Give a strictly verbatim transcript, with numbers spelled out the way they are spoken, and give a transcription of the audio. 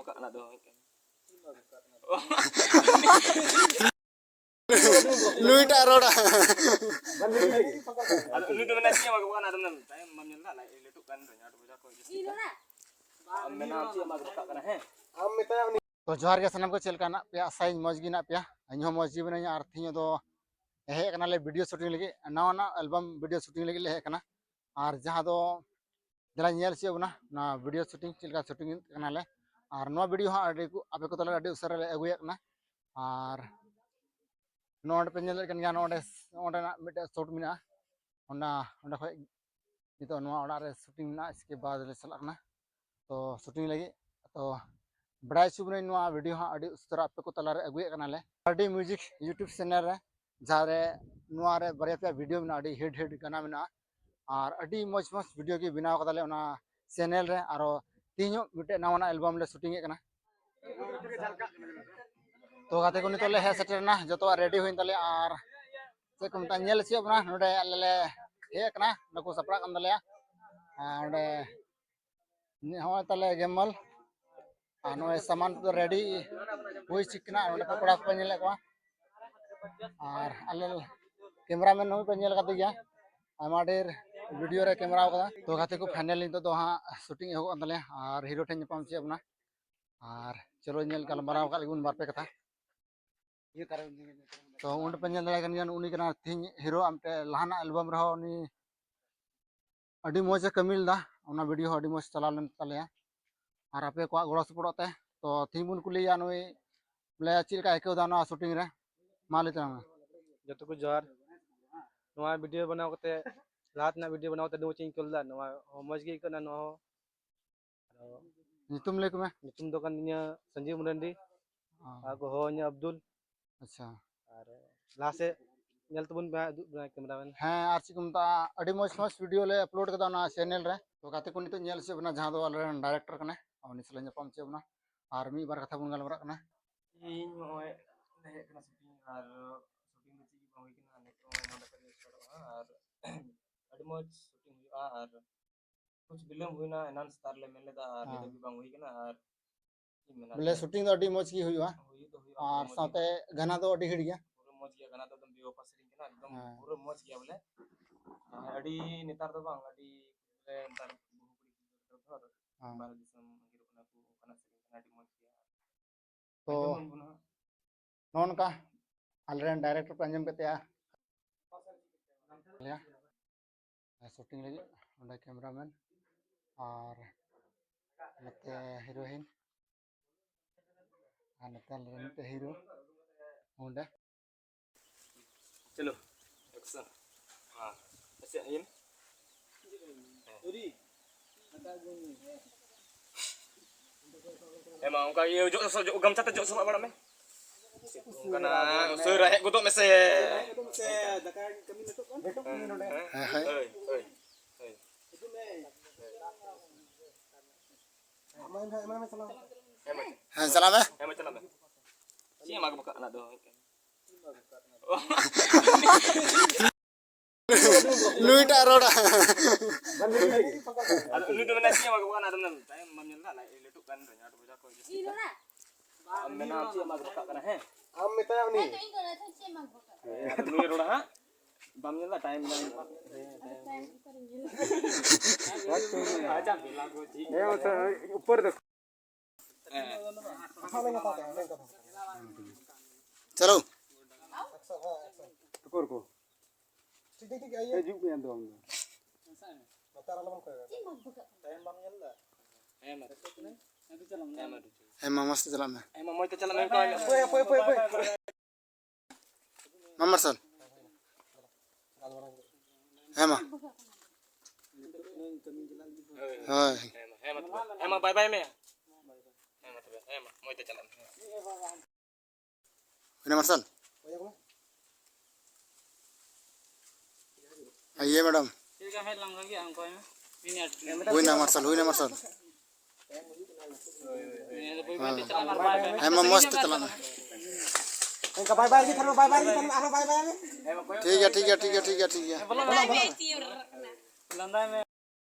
ᱵᱟᱠᱷᱟᱡ ᱚᱱᱟ ᱫᱚ ᱦᱩᱭᱩᱜ ᱠᱟᱱᱟ᱾ ᱱᱩᱭᱴᱟᱜ ᱨᱚᱲᱟ᱾ ᱟᱫᱚ ᱩᱱᱤ ᱫᱚ ᱢᱮᱱᱟ ᱪᱮᱫ ᱦᱚᱸ ᱵᱟᱠᱚ ᱠᱟᱱᱟ, ᱟᱫᱚ ᱢᱮᱱᱟ ᱛᱟᱭᱚᱢ ᱵᱟᱢ ᱧᱮᱞ ᱮᱫᱟ, ᱞᱟᱡ ᱞᱟᱹᱴᱩᱜ ᱠᱟᱱ ᱫᱚ, ᱟᱴ ᱵᱟᱡᱟ ᱠᱷᱚᱱ ᱡᱟᱹᱥᱛᱤ ᱠᱟᱱᱟ᱾ ᱟᱢ ᱢᱮᱱᱟ ᱪᱮᱫ ᱦᱚᱸ ᱵᱟᱠᱚ ᱠᱟᱱᱟ, ᱦᱮᱸ? ᱟᱢ ᱢᱮᱛᱟᱭᱟ ᱩᱱᱤ᱾ ᱛᱚ ᱡᱚᱦᱟᱨ ᱜᱮ ᱥᱟᱱᱟᱢ ᱠᱚ, ᱪᱮᱫ ᱞᱮᱠᱟ ᱦᱮᱱᱟᱜ ᱯᱮᱭᱟ? ᱟᱥᱟᱭᱟᱹᱧ ᱢᱚᱡᱽ ᱜᱮ ᱦᱮᱱᱟᱜ ᱯᱮᱭᱟ᱾ ᱤᱧ ᱦᱚᱸ ᱢᱚᱡᱽ ᱜᱮ ᱢᱮᱱᱟᱹᱧᱟ᱾ ᱟᱨ ᱛᱮᱦᱮᱧ ᱫᱚ ᱦᱮᱡ ᱠᱟᱱᱟᱞᱮ video shooting ᱞᱟᱹᱜᱤᱫ, ᱱᱟᱣᱟᱱᱟᱜ album video shooting ᱞᱟᱹᱜᱤᱫ ᱞᱮ ᱦᱮᱡ ᱠᱟᱱᱟ᱾ ᱟᱨ ᱡᱟᱦᱟᱸ ᱫᱚ ᱫᱮᱞᱟ ᱧᱮᱞ ᱦᱚᱪᱚᱭᱮᱫ ᱵᱚᱱᱟ ᱱᱚᱣᱟ video shooting ᱪᱮᱫ ᱞᱮᱠᱟ shooting ᱠᱟᱱᱟᱞᱮ᱾ ᱟᱨ ᱱᱚᱣᱟ video ᱦᱚᱸ ᱟᱹᱰᱤ ᱠᱚ, ᱟᱯᱮ ᱠᱚ ᱛᱟᱞᱟᱨᱮ ᱟᱹᱰᱤ ᱩᱥᱟᱹᱨᱟ ᱞᱮ ᱟᱹᱜᱩᱭᱮᱫ ᱠᱟᱱᱟ᱾ ᱟᱨ ᱱᱚᱰᱮ ᱯᱮ ᱧᱮᱞᱮᱫ ᱠᱟᱱ ᱜᱮᱭᱟ, ᱱᱚᱰᱮ, ᱱᱚᱰᱮᱱᱟᱜ ᱢᱤᱫᱴᱮᱡ shot ᱢᱮᱱᱟᱜᱼᱟ᱾ ᱚᱱᱟ, ᱚᱸᱰᱮ ᱠᱷᱚᱡ ᱱᱤᱛᱚᱜ ᱱᱚᱣᱟ ᱚᱲᱟᱜ ᱨᱮ shooting ᱢᱮᱱᱟᱜᱼᱟ, ᱤᱥᱠᱮ ᱵᱟᱫᱽ ᱞᱮ ᱪᱟᱞᱟᱜ ᱠᱟᱱᱟ᱾ ᱛᱚ shooting ᱞᱟᱹᱜᱤᱫ, ᱛᱚ ᱵᱟᱲᱟᱭ ᱦᱚᱪᱚ ᱵᱚᱱᱟᱹᱧ, ᱱᱚᱣᱟ video ᱦᱚᱸ ᱟᱹᱰᱤ ᱩᱥᱟᱹᱨᱟ ᱟᱯᱮ ᱠᱚ ᱛᱟᱞᱟᱨᱮ ᱟᱹᱜᱩᱭᱮᱫ ᱠᱟᱱᱟᱞᱮ᱾ ᱟᱨ ᱰᱤ Music YouTube channel ᱨᱮ, ᱡᱟᱦᱟᱸ ᱨᱮ ᱱᱚᱣᱟ ᱨᱮ ᱵᱟᱨᱭᱟ ᱯᱮᱭᱟ video ᱢᱮᱱᱟᱜᱼᱟ, ᱟᱹᱰᱤ hit hit ᱜᱟᱱᱟ ᱢᱮᱱᱟᱜᱼᱟ᱾ ᱟᱨ ᱟᱹᱰᱤ ᱢᱚᱡᱽ ᱢᱚᱡᱽ video ᱜᱮ ᱵᱮᱱᱟᱣ ᱠᱟᱫᱟᱞᱮ ᱚᱱᱟ channel ᱨᱮ᱾ ᱟᱨᱚ ᱛᱮᱦᱮᱧ ᱦᱚᱸ ᱢᱤᱫᱴᱮᱡ ᱱᱟᱣᱟᱱᱟᱜ album ᱞᱮ shooting ᱮᱫ ᱠᱟᱱᱟ᱾ ᱛᱚ ᱜᱟᱛᱮ ᱠᱚ, ᱱᱤᱛᱚᱜ ᱞᱮ ᱦᱮᱡ ᱥᱮᱴᱮᱨ ᱮᱱᱟ, ᱡᱚᱛᱚᱣᱟᱜ ready ᱦᱩᱭᱮᱱ ᱛᱟᱞᱮᱭᱟ᱾ ᱟᱨ ᱪᱮᱫ ᱠᱚ ᱢᱮᱛᱟᱜᱼᱟ, ᱧᱮᱞ ᱦᱚᱪᱚᱭᱮᱫ ᱵᱚᱱᱟ, ᱱᱚᱰᱮ ᱟᱞᱮ ᱞᱮ ᱦᱮᱡ ᱟᱠᱟᱱᱟ, ᱱᱩᱠᱩ ᱥᱟᱯᱲᱟᱜ ᱠᱟᱱ ᱛᱟᱞᱮᱭᱟ᱾ ᱟᱨ ᱱᱚᱰᱮ ᱱᱚᱜᱼᱚᱭ ᱛᱟᱞᱮ ᱜᱮᱢᱟᱞ, ᱟᱨ ᱱᱚᱜᱼᱚᱭ ᱥᱟᱢᱟᱱ ᱠᱚ ready ᱦᱩᱭ ᱪᱤᱠ ᱠᱟᱱᱟ᱾ ᱟᱨ ᱱᱚᱰᱮ ᱯᱮ ᱠᱚᱲᱟ ᱠᱚᱯᱮ ᱧᱮᱞᱮᱫ ᱠᱚᱣᱟ᱾ ᱟᱨ ᱟᱞᱮ cameraman ᱦᱚᱸ ᱯᱮ ᱧᱮᱞ ᱠᱟᱫᱮ ᱜᱮᱭᱟ, ᱟᱭᱢᱟ ᱰᱷᱮᱨ video ᱨᱮ camera ᱠᱟᱫᱟ᱾ ᱛᱚ ᱜᱟᱛᱮ ᱠᱚ, finally ᱱᱤᱛᱚᱜ ᱫᱚ ᱦᱟᱸᱜ shooting ᱮᱦᱚᱵᱚᱜ ᱠᱟᱱ ᱛᱟᱞᱮᱭᱟ᱾ ᱟᱨ hero ᱴᱷᱮᱱ ᱧᱟᱯᱟᱢ ᱦᱚᱪᱚᱭᱮᱫ ᱵᱚᱱᱟ᱾ ᱟᱨ ᱪᱚᱞᱚ ᱧᱮᱞ ᱜᱟᱞᱢᱟᱨᱟᱣ ᱠᱟᱜ ᱞᱮᱜᱮ ᱵᱚᱱ ᱵᱟᱨ ᱯᱮ ᱠᱟᱛᱷᱟ᱾ ᱛᱚ ᱚᱸᱰᱮ ᱯᱮ ᱧᱮᱞ ᱫᱟᱲᱮᱭᱟᱭ ᱠᱟᱱ ᱜᱮᱭᱟ, ᱩᱱᱤ ᱠᱟᱱᱟ ᱛᱮᱦᱮᱧ hero᱾ ᱟᱨ ᱢᱤᱫᱴᱮᱡ ᱞᱟᱦᱟᱱᱟᱜ album ᱨᱮᱦᱚᱸ ᱩᱱᱤ ᱟᱹᱰᱤ ᱢᱚᱡᱽ ᱮ ᱠᱟᱹᱢᱤ ᱞᱮᱫᱟ, ᱚᱱᱟ video ᱦᱚᱸ ᱟᱹᱰᱤ ᱢᱚᱡᱽ ᱪᱟᱞᱟᱣ ᱞᱮᱱ ᱛᱟᱞᱮᱭᱟ᱾ ᱟᱨ ᱟᱯᱮ ᱠᱚᱣᱟᱜ ᱜᱚᱲᱚ ᱥᱚᱯᱚᱦᱚᱫ ᱛᱮ᱾ ᱛᱚ ᱛᱮᱦᱮᱧ ᱵᱚᱱ ᱠᱩᱞᱤᱭᱮᱭᱟ ᱱᱩᱭ, ᱵᱚᱞᱮ ᱪᱮᱫ ᱞᱮᱠᱟᱭ ᱟᱹᱭᱠᱟᱹᱣ ᱮᱫᱟ ᱱᱚᱣᱟ shooting ᱨᱮ, ᱢᱟ ᱞᱟᱹᱭ ᱛᱟᱞᱟᱝ ᱢᱮ᱾ ᱡᱚᱛᱚ ᱠᱚ ᱡᱚᱦᱟᱨ᱾ ᱱᱚᱣᱟ video ᱵᱮᱱᱟᱣ ᱠᱟᱛᱮ, ᱞᱟᱦᱟ ᱛᱮᱱᱟᱜ video ᱵᱮᱱᱟᱣ ᱠᱟᱛᱮ ᱟᱹᱰᱤ ᱢᱚᱡᱽ ᱤᱧ ᱟᱹᱭᱠᱟᱹᱣ ᱞᱮᱫᱟ᱾ ᱱᱚᱣᱟ ᱦᱚᱸ ᱢᱚᱡᱽ ᱜᱮ ᱟᱹᱭᱠᱟᱹᱜ ᱠᱟᱱᱟ᱾ ᱱᱚᱣᱟ ᱦᱚᱸ ᱟᱫᱚ ᱧᱩᱛᱩᱢ ᱞᱟᱹᱭ ᱠᱚᱢᱮ᱾ ᱧᱩᱛᱩᱢ ᱫᱚ ᱠᱟᱱ ᱛᱤᱧᱟᱹ ᱥᱚᱧᱡᱤᱵ ᱢᱟᱨᱟᱱᱰᱤ᱾ ᱚ᱾ ᱟᱨ ᱠᱚ ᱦᱚᱦᱚ ᱤᱧᱟᱹ ᱟᱵᱫᱩᱞ᱾ ᱟᱪᱪᱷᱟ᱾ ᱟᱨ ᱞᱟᱦᱟ ᱥᱮᱫ ᱧᱮᱞ ᱛᱟᱵᱚᱱ ᱯᱮ ᱦᱟᱸᱜ, ᱩᱫᱩᱜ ᱵᱮᱱᱟ cameraman᱾ ᱦᱮᱸ, ᱟᱨ ᱪᱮᱫ ᱠᱚ ᱢᱮᱛᱟᱜᱼᱟ, ᱟᱹᱰᱤ ᱢᱚᱡᱽ ᱢᱚᱡᱽ video ᱞᱮ upload ᱠᱟᱫᱟ ᱚᱱᱟ channel ᱨᱮ᱾ ᱛᱚ ᱜᱟᱛᱮ ᱠᱚ, ᱱᱤᱛᱚᱜ ᱧᱮᱞ ᱦᱚᱪᱚᱭᱮᱫ ᱵᱚᱱᱟ ᱡᱟᱦᱟᱸ ᱫᱚ ᱟᱞᱮ ᱨᱮᱱ director ᱠᱟᱱᱟᱭ, ᱩᱱᱤ ᱥᱟᱞᱟᱜ ᱧᱟᱯᱟᱢ ᱦᱚᱪᱚᱭᱮᱫ ᱵᱚᱱᱟ᱾ ᱟᱨ ᱢᱤᱫ ᱵᱟᱨ ᱠᱟᱛᱷᱟ ᱵᱚᱱ ᱜᱟᱞᱢᱟᱨᱟᱜ ᱠᱟᱱᱟ᱾ ᱤᱧ ᱱᱚᱜᱼᱚᱭ ᱞᱮ ᱦᱮᱡ ᱠᱟᱱᱟ shooting, ᱟᱨ shooting ᱫᱚ ᱪᱮᱫ ᱜᱮ ᱵᱟᱝ ᱦᱩᱭ ᱠᱟᱱᱟ, ᱱᱤᱛᱚᱜ ᱱᱚᱜᱼᱚᱭ ᱱᱚᱰᱮ ᱠᱷᱚᱱ ᱜᱮ startᱚᱜᱼᱟ᱾ ᱟᱨ ᱟᱹᱰᱤ ᱢᱚᱡᱽ shooting ᱦᱩᱭᱩᱜᱼᱟ, ᱟᱨ ᱠᱩᱪ ᱵᱤᱞᱚᱢ ᱦᱩᱭᱱᱟ, ᱮᱱᱟᱱ ᱥᱮᱛᱟᱜ ᱨᱮᱞᱮ ᱢᱮᱱ ᱞᱮᱫᱟ, ᱟᱨ ᱱᱤᱛ ᱦᱮᱸ᱾ ᱦᱟᱹᱵᱤᱡ ᱵᱟᱝ ᱦᱩᱭ ᱠᱟᱱᱟ᱾ ᱟᱨ ᱪᱮᱫ ᱤᱧ ᱢᱮᱱᱟ, ᱵᱚᱞᱮ ᱟᱹᱰᱤ ᱥᱩᱴᱤᱝ ᱫᱚ ᱟᱹᱰᱤ ᱢᱚᱡᱽ ᱜᱮ ᱦᱩᱭᱩᱜᱼᱟ᱾ ᱦᱩᱭᱩᱜ ᱫᱚ ᱦᱩᱭᱩᱜᱼᱟ, ᱟᱨ ᱯᱩᱨᱟᱹ ᱢᱚᱡᱽ ᱥᱟᱶᱛᱮ ᱜᱮ᱾ ᱜᱟᱱᱟ ᱫᱚ ᱟᱹᱰᱤ ᱦᱤᱲ ᱜᱮᱭᱟ᱾ ᱯᱩᱨᱟᱹ ᱢᱚᱡᱽ ᱜᱮᱭᱟ, ᱜᱟᱱᱟ ᱫᱚ ᱮᱠᱫᱚᱢ ᱵᱮᱣᱟᱯᱟᱥ ᱥᱮᱨᱮᱧ ᱠᱟᱱᱟ, ᱮᱠᱫᱚᱢ ᱦᱮᱸ᱾ ᱯᱩᱨᱟᱹ ᱢᱚᱡᱽ ᱜᱮᱭᱟ ᱵᱚᱞᱮ᱾ ᱦᱮᱸ, ᱟᱹᱰᱤ ᱱᱮᱛᱟᱨ ᱫᱚ ᱵᱟᱝ, ᱟᱹᱰᱤ ᱵᱚᱞᱮ ᱱᱮᱛᱟᱨ ᱵᱟᱹᱦᱩ ᱠᱩᱲᱤ ᱜᱤᱫᱽᱨᱟᱹ ᱫᱚ ᱦᱮᱸ᱾ ᱵᱟᱦᱨᱮ ᱫᱤᱥᱚᱢ ᱟᱸᱜᱤᱨᱚᱜ ᱠᱟᱱᱟ ᱠᱚ, ᱚᱱᱠᱟᱱᱟᱜ ᱥᱮᱨᱮᱧ ᱠᱟᱱᱟ, ᱟᱹᱰᱤ ᱢᱚᱡᱽ ᱜᱮᱭᱟ᱾ ᱛᱚ, ᱟᱸᱡᱚᱢ ᱟᱵᱚᱱ ᱦᱟᱸᱜ᱾ ᱱᱚᱜᱼᱚ ᱱᱚᱝᱠᱟ ᱟᱞᱮᱨᱮᱱ ᱰᱟᱭᱨᱮᱠᱴᱚᱨ ᱠᱚ ᱟᱸᱡᱚᱢ ᱠᱟᱛᱮᱫᱼᱟ᱾ ᱞᱟᱹᱭᱟ, ᱥᱩᱴᱤᱝ ᱞᱟᱹᱜᱤᱫ ᱚᱸᱰᱮ ᱠᱮᱢᱮᱨᱟᱢᱮᱱ ᱟᱨ ᱱᱚᱛᱮ ᱦᱤᱨᱳᱭᱤᱱ, ᱟᱨ ᱱᱚᱛᱮ ᱟᱞᱮᱨᱮᱱ ᱢᱤᱫᱴᱮᱡ ᱦᱤᱨᱳ ᱚᱸᱰᱮ᱾ ᱪᱚᱞᱚ, ᱮᱠᱥᱚᱱ᱾ ᱦᱮᱸ, ᱟᱪᱪᱷᱟ, ᱤᱭᱟᱹ ᱢᱮ᱾ ᱦᱮᱸ᱾ ᱦᱮᱸ ᱢᱟ, ᱚᱱᱠᱟ ᱤᱭᱟᱹ ᱡᱚᱜ ᱥᱚ-, ᱡᱚᱜ, ᱜᱟᱢᱪᱷᱟ ᱛᱮ ᱡᱚᱜ ᱥᱚᱨᱟᱜ ᱵᱟᱲᱟᱜ ᱢᱮ᱾ ᱚᱱᱠᱟᱱᱟᱜ ᱩᱥᱟᱹᱨᱟ ᱦᱮᱡ ᱜᱚᱫᱚᱜ ᱢᱮᱥᱮ᱾ ᱦᱮᱸ, ᱦᱮᱸ᱾ ᱦᱳᱭ, ᱦᱳᱭ, ᱦᱳᱭ᱾ ᱦᱮᱸ, ᱪᱟᱞᱟᱜ ᱢᱮ᱾ ᱦᱮᱸ, ᱢᱟ, ᱪᱟᱞᱟᱜ ᱢᱮ᱾ ᱪᱮᱫ ᱮᱢ ᱟᱹᱜᱩ ᱠᱟᱜ ᱠᱟᱱᱟ ᱟᱫᱚ? ᱱᱩᱭᱴᱟᱜ ᱨᱚᱲᱟ᱾ ᱟᱫᱚ ᱩᱱᱤ ᱫᱚ ᱢᱮᱱᱟ ᱪᱮᱫ ᱮᱢ ᱟᱹᱜᱩ ᱠᱟᱜ ᱠᱟᱱᱟ? ᱟᱫᱚ ᱢᱮᱱᱟ ᱛᱟᱭᱚᱢ ᱵᱟᱢ ᱧᱮᱞ ᱫᱟ? ᱞᱟᱡ ᱞᱟᱹᱴᱩᱜ ᱠᱟᱱ ᱨᱮ, ᱟᱴ ᱵᱚᱡᱟ ᱠᱷᱚᱡ ᱡᱟᱹᱥᱛᱤ ᱠᱟᱱᱟ᱾ ᱟᱢ ᱢᱮᱱᱟ ᱪᱮᱫ ᱮᱢ ᱟᱹᱜᱩ ᱠᱟᱜ ᱠᱟᱱᱟ? ᱦᱮᱸ? ᱟᱢ ᱢᱮᱛᱟᱭᱟ ᱩᱱᱤ᱾ ᱦᱮᱸ, ᱟᱫᱚ ᱱᱩᱭ ᱨᱚᱲᱟ ᱦᱟᱸᱜ᱾ ᱵᱟᱢ ᱧᱮᱞ ᱫᱟ? ᱴᱟᱭᱤᱢ ᱵᱟᱝ ᱦᱩᱭᱩᱜᱼᱟ᱾ ᱟᱪᱪᱷᱟ, ᱵᱮᱞᱟ ᱠᱚ ᱪᱮᱫ ᱦᱮᱸ, ᱢᱟᱥᱮ, ᱩᱯᱚᱨ ᱫᱮᱠᱷᱚ᱾ ᱦᱮᱸ᱾ ᱪᱟᱞᱟᱣ᱾ ᱩᱠᱩᱨ ᱠᱚ? ᱴᱷᱤᱠ, ᱴᱷᱤᱠ, ᱴᱷᱤᱠ, ᱤᱭᱟᱹ᱾ ᱦᱤᱡᱩᱜ ᱢᱮ ᱟᱫᱚ ᱟᱢ ᱫᱚ᱾ ᱱᱚᱛᱮ ᱟᱨ ᱟᱞᱚᱵᱚᱱ ᱠᱚᱭᱚᱜᱟ᱾ ᱴᱟᱭᱤᱢ ᱵᱟᱢ ᱧᱮᱞ ᱫᱟ? ᱦᱮᱸ, ᱢᱟ᱾ ᱦᱮᱸ, ᱢᱟ, ᱢᱚᱡᱽ ᱛᱮ ᱪᱟᱞᱟᱜ ᱢᱮ᱾ ᱦᱮᱸ, ᱢᱟ, ᱢᱚᱡᱽ ᱛᱮ ᱪᱟᱞᱟᱜ ᱢᱮ᱾ ᱦᱟᱯᱳᱭ, ᱦᱟᱯᱳᱭ, ᱦᱟᱯᱳᱭ, ᱦᱟᱯᱳᱭ᱾ ᱢᱟ ᱢᱟᱨᱥᱟᱞ᱾ ᱦᱮᱸ ᱢᱟ᱾ ᱦᱳᱭ᱾ ᱦᱮᱸ ᱢᱟ, ᱦᱮᱸ ᱢᱟ ᱛᱚᱵᱮ᱾ ᱦᱮᱸ ᱢᱟ, ᱵᱟᱭ ᱵᱟᱭ ᱢᱮ᱾ ᱦᱮᱸ ᱢᱟ ᱛᱚᱵᱮ, ᱦᱮᱸ ᱢᱟ, ᱢᱚᱡᱽ ᱛᱮ ᱪᱟᱞᱟᱜ ᱢᱮ᱾ ᱦᱩᱭᱱᱟ ᱢᱟᱨᱥᱟᱞ? ᱟᱭᱮ ᱢᱮᱰᱟᱢ᱾ ᱪᱮᱫ ᱞᱮᱠᱟ ᱦᱮᱡ ᱞᱮᱱ ᱠᱷᱟᱱ ᱜᱮ ᱟᱢ ᱠᱚᱭ ᱢᱮ᱾ ᱦᱩᱭᱱᱟ ᱢᱟᱨᱥᱟᱞ, ᱦᱩᱭᱱᱟ ᱢᱟᱨᱥᱟᱞ᱾ ᱦᱮᱸ ᱢᱟ, ᱢᱚᱡᱽ ᱛᱮ ᱪᱟᱞᱟᱜ ᱢᱮ᱾ ᱚᱱᱠᱟ ᱵᱟᱭ ᱵᱟᱭ ᱜᱮ ᱛᱟᱦᱮᱱ ᱢᱟ, ᱵᱟᱭ ᱵᱟᱭ ᱜᱮ ᱛᱟᱦᱮᱱ ᱢᱟ, ᱟᱨᱦᱚᱸ ᱵᱟᱭ ᱵᱟᱭ ᱢᱮ᱾ ᱴᱷᱤᱠ ᱜᱮᱭᱟ, ᱴᱷᱤᱠ ᱜᱮᱭᱟ, ᱴᱷᱤᱠ ᱜᱮᱭᱟ, ᱴᱷᱤᱠ ᱜᱮᱭᱟ, ᱴᱷᱤᱠ ᱜᱮᱭᱟ᱾ ᱞᱟᱸᱫᱟᱭ ᱢᱮ᱾